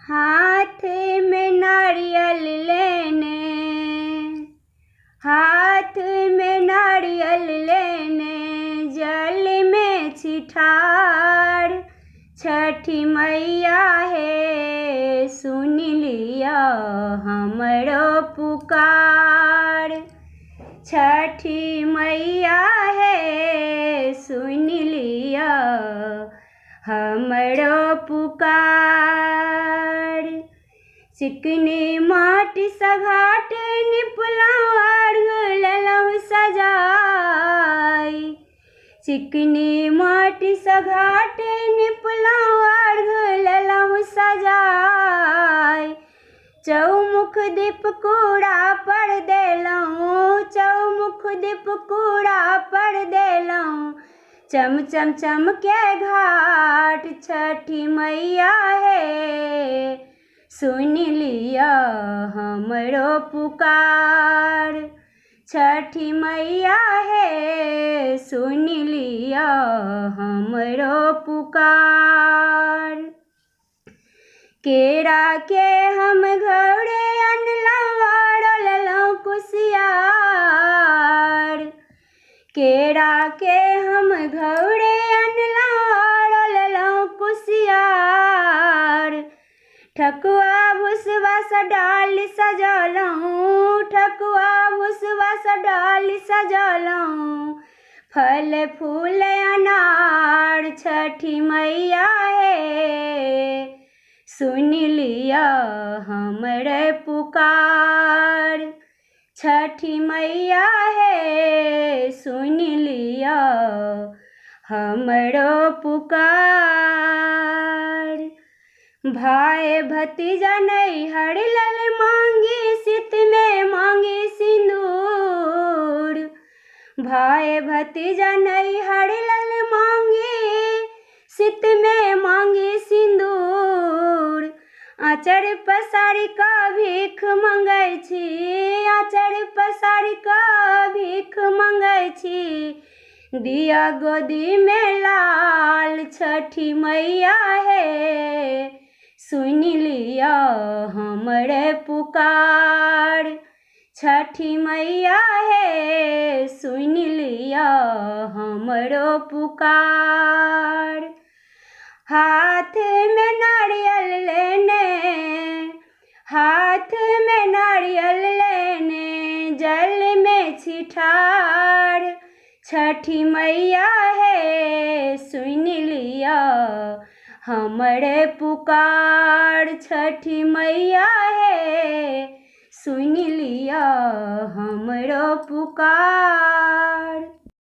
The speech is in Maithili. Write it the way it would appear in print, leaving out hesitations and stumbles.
हाथ में नारियल लेने, हाथ में नारियल लेने, जल में छिठार। छठी मैया हे सुन लिअ हमरो पुकार। छठी मैया हे सुन लिअ हमरो पुकार। चिकनी माटि सँ घाट निपलहुँ अर्घ लेलहुँ सजाय। चिकनी माटि सँ घाट निपलहुँ अर्घ लेलहुँ सजाय। चौमुख दीप कूड़ा पर देलहुँ, चौमुख दीप कूड़ा पर देलहुँ, चम चम चमके घाट। छठी मैया हे सुन लिअ हमरो पुकार। छठी मैया हे सुन लिअ हमरो पुकार। केरा के हम घरे अनलहुँ लेलहुँ कुसियार। केरा के हम घरे अनलहुँ लेलहुँ कुसियार। ठकुआ भुसबा सँ डाली सजौलहुँ, ठकुआ भुसबा सँ डाली सजौलहुँ, फल फूल अनार। छठी मैया हे सुन लिअ हमरे पुकार। छठी मैया हे सुन लिअ हमरो पुकार। भाय भतीजा नैहर लेल मांगी सित में मांगी सिंदूर। भाय भतीजा नैहर लेल मांगी सित में मांगी सिंदूर। आँचर पसारि कऽ भीख मंगै छी, आँचर पसारि कऽ भीख मंगै छी, दिया गोदी में लाल। छठी मैया हे सुन लिअ हमरे पुकार। छठी मैया हे सुन लिअ हमरो पुकार। हाथ में नारियल लेने, हाथ में नारियल लेने, जल में छिठार। छठी मैया हे सुन लिअ हमरे पुकार। छठी मैया हे सुन लिअ हमरो पुकार।